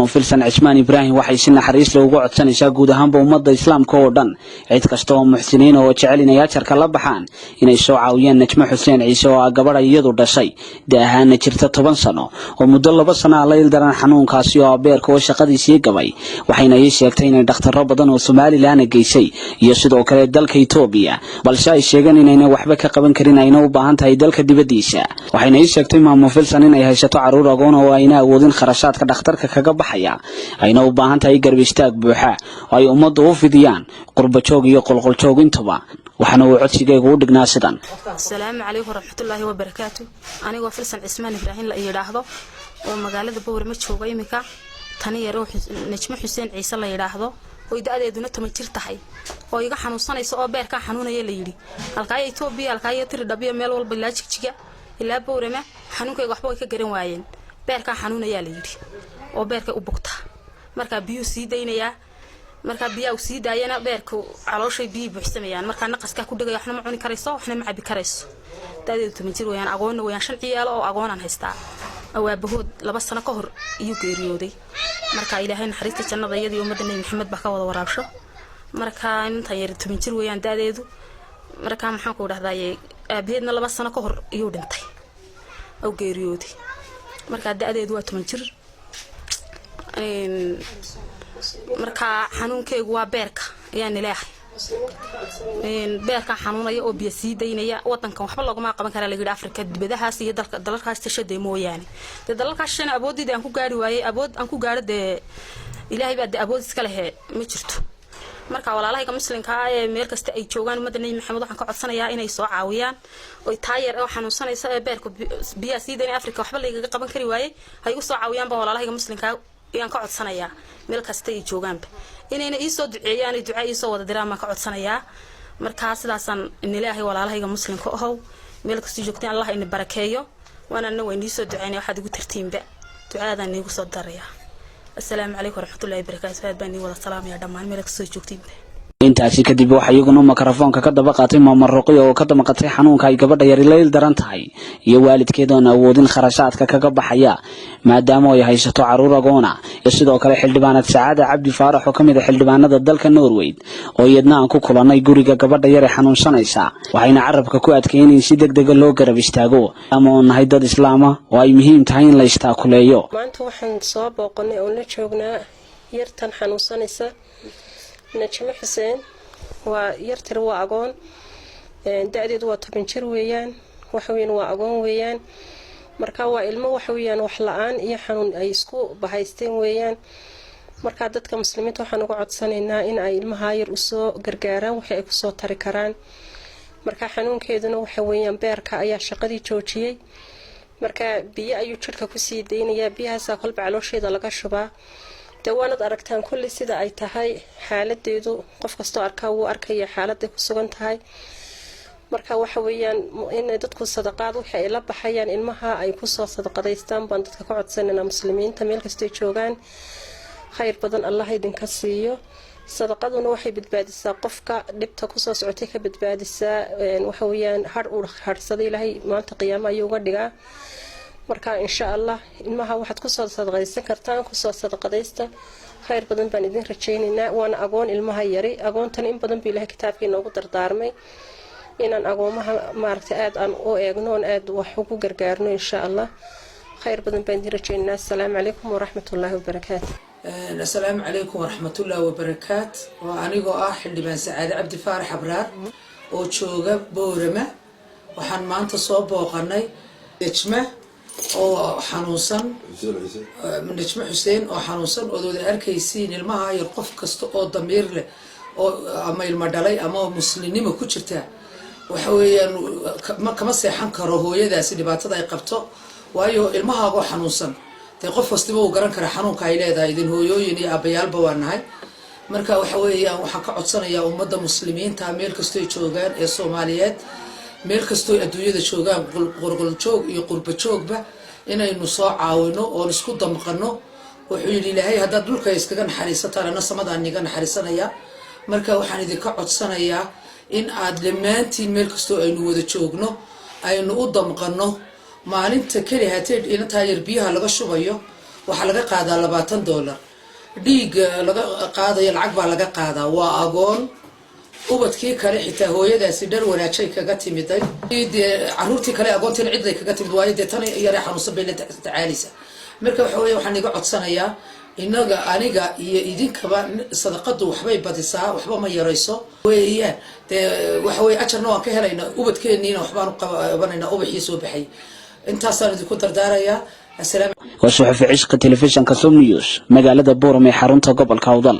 Filsan Cismaan Ibraahim waxay si naxariis leh uga codsanaysaa guud ahaanba ummadda Islaamka oo dhan, cid kasta oo muxsiniin oo jecel inay ajarka la baxaan, inay soo caawiyaan Najmo Xuseen Ciise oo ah gabadha iyadu dhashay, da ahaana jirta 10 sano, oo muddo 2 sano ah la ildaran xanuunkaasi oo ah beerka oo shaqadiisii gabay. Waxayna ii sheegtay inay dhakhtarro badan oo Somalilan geysay iyo sidoo kale dalka Itoobiya, balse ay sheegeen inayna waxba ka qaban karin, ayna u baahan tahay dalka dibaddiisa. Waxayna ii sheegtay Maamo Filsan inay haysato carruur agoon oo ayna awoodin kharashaadka dhakhtarka kaga baxaya, ayna u baahan tahay garab istaag buuxa oo ay ummaddu u fidiyaan, qurbajoog iyo qolqoljoog intaba. Waxaana uu codsigaygu u dhignaa sidan. Asalaamu calaykum waraxmatullaahi wabarakaatu. Anigoo Filsan Cismaan Ibraahim la yidhaahdo oo magaalada Bowrama jooga iminka, tani yar oo Najmo Xuseen Ciise la yidhaahdo oy da-deeduna 10 jir tahay oo iga xanuunsanaysa oo beerkaa xanuunaya la yidhi, halkaayo Itoobiya, halkaayo Tiridhabiyo, meel walba, ilaa Jigjiga ilaa Bowrama, xanuunkayga waxba way ka garan waayeen. Beerkaa xanuunayaa la yidhi oo beerkay u bugtaa. Markaa biyuu sii daynayaa, markaa biyaa uu sii daayana beerku calooshay biyii buuxsamayaan. Markaa naqaskaa ku dhegaya, waxna ma cuni karayso, waxna ma cabi karayso. Da-deedu 10 jir weyaan, agoonna weyaan. Shan ciyaalo oo agoonaan haystaa. Awaabahood 2 sano ka hor iyuu geeriyooday. Marka Ilaahay naxariista jannada iyadii ummadda Nebi Maxamed baa ka wada waraabsho. Marka intan yar 10 jir weeyaan da-deedu. Marka maxaan ku dhahdaye, aabaheedna 2 sano ka hor iyuu dhintay oo geeriyooday. Markaa da-deedu waa 10 jir. Markaa xanuunkeygu waa beerka ayaan ilaahay, beerkaa xanuunaya oo biyo sii daynaya. Wadankan waxba loogama qaban karaa layidhi, Afrika dibadahaas iyo dalka dalalkaas tashadee mooyaane. Dee dalalkaas shana awooddeeda aan ku gaari waayey, awood aan ku gaaro dee Ilaahay baa dee awood iska lehe, ma jirto. Marka walaalahayga Muslimka ah ee meel kasta ay joogaan, ummadda Nebi Maxamed waxaan ka codsanayaa inay soo caawiyaan oy taayar oo xanuunsanaysa ee beerka biyaha sii daynaya, Afrika waxba laygaga qaban kari waayey, hay igu soo caawiyaan baan walaalahayga muslimka ayaan ka codsanayaa, meel kasta ay joogaanba. Inayna iisoo duceeyaan, ay ducaa iisoo wada diraan baan ka codsanayaa. Markaa sidaasaan inilaahay, walaalahayga muslimka ahow, meel kasta joogteen, Allah ina barakeeyo. Waanana waa iniisoo duceynaya, waxaad igu tartiinba ducaadaan niigu soo darayaa. Assalaamu calaykum waraxmatullahi wabarakaatu. Aad baan nii wada salaamaya dhammaan meel kastoo joogtiinba. Intaasi kadib waxaa iyaguna mikrofoonka ka daba qaatay Maama Ruqiya oo ka damqatay xanuunka ay gabadha yari layl daran tahay iyo waalidkeed oon awoodin kharashaadka kaga baxaya, maadaama ay haysato caruur agoona, iyo sidoo kale xildhibaanad Sacaada Cabdi Faarax oo ka mid ah xildhibaanada dalka Norway oo iyadna aan ku kulannay guriga gabadha yar ee xanuunsanaysa. Waxayna carabka ku adkeeyeen in si deg dega loo garab istaago ama oo nahay dad Islaama oo ay muhiim tahay in la istaakuleeyo. Maanta waxaan soo booqanay oon la joognaa yartan xanuunsanaysa, Najmo Xuseen. Waa yartir, waa agoon, da-deedu waa 10 jir weeyaan. Waxaweyaan waa agoon weeyaan. Marka waa ilmo waxaweyaan wax la-aan iyo xanuun ay isku bahaysteen weeyaan. Marka dadka muslimiinta waxaan uga codsanaynaa in ay ilmaha yar usoo gargaaraan wixii ay kusoo tari karaan. Marka xanuunkeeduna waxa weeyaan beerka ayaa shaqadii joojiyey. Marka biyo ayuu jidhka kusii daynayaa, biyahaasaa kolba caloosheeda laga shubaa. Dee waanad aragtaan kulli sida ay tahay xaaladeedu, qof kastoo arkaa wuu arkaya xaaladay ku sugan tahay. Marka waxa weeyaan inay dadku sadaqaad wixii ay la baxayaan ilmaha ay kusoo sadaqadaystaan baan dadka ka codsanaynaa, muslimiinta meel kastoy joogaan. Khayr badan Allah idinka siiyo. Sadaqaduna waxay badbaadisaa qofka dhibta kusoo socotay, ka badbaadisaa. Waxa weeyaan har uu harhsaday Ilaahay maanta qiyaamo ayuu uga dhigaa. Marka insha Allah ilmaha waxaad kusoo sadaqaysan kartaan kusoo sadaqadaysta. Khayr badan baan idin rajaynaynaa. Waana agoon ilmaha yari. Agoontana in badan buu Ilahay kitaabkii noogu dardaarmay inaan agoomaha maaragtay aada aan u eegno oon aada wax ugu gargaarno. Insha Allah khayr badan baan idin rajaynaynaa. Assalaamu calaykum waraxmatullaahi wabarakaatu. Assalaamu calaykum waraxmatullaahi wabarakaat. Waa anigoo ah xildhibaan Sacaade Cabdi Faarax Abraar oo jooga Boorama. Waxaan maanta soo booqanay Nejma oo xanuunsan, Nejmo Xuseen oo xanuunsan ood wada arkaysiin. Ilmaha yar qof kasta oo damiir leh oo ama ilmo dhalay ama muslimnimo ku jirta, waxa weeyaan kama seexan karo hooyadaasi dhibaatada ay qabto. Waayo, ilmahaagoo xanuunsan dee qof kastiba uu garan karaa xanuunka ay leedahay. Idin hooyooyin iyo aabayaalba waa nahay. Marka waxa weeyaan waxaan ka codsanayaa ummadda muslimiinta meel kastoy joogaan ee Soomaaliyeed, meel kastooy adduunyada joogaan, qolqoljoog iyo qurba joogba, inaynu soo caawino oon isku damqano. Wuxuu yidhi Ilaahay, "Haddaad dhulka iskaga naxariisataan, ana samadaan niga naxariisanayaa." Marka waxaan idinka codsanayaa in aad dhammaantiin meel kastoo aynu wada joogno aynu u damqano. Maalinta keli hatee inantaa yar biyaha laga shubayo, waxa weeyaan waa Waxaa laga qaadaa $20. Dhiigga laga qaadayo lacag baa laga qaadaa. Waa agoon, ubadkii kale xitaa hooyadaasi dhar wanaajay kaga timiday. Dee caruurtii kale agoontiina cidlay kaga timid, waayo dee tan yaree xanuunsan bay la tacaaleysa. Marka waxa weeye, waxaan iga codsanayaa inaga, aniga iyo idinkaba, sadaqadu waxbay badisaa, waxba ma yarayso weeyaan. Dee waxa weye, ajarna waan ka helaynaa, ubadkeeniina waxbaan u qabanaynaa, ubaxii soo baxay. Intaasaan idinku dardaarayaa. Asalaam. Waa suxufi Cishqa, telefishinka Som News, magaalada Boorama ee xarunta gobolka Awdal.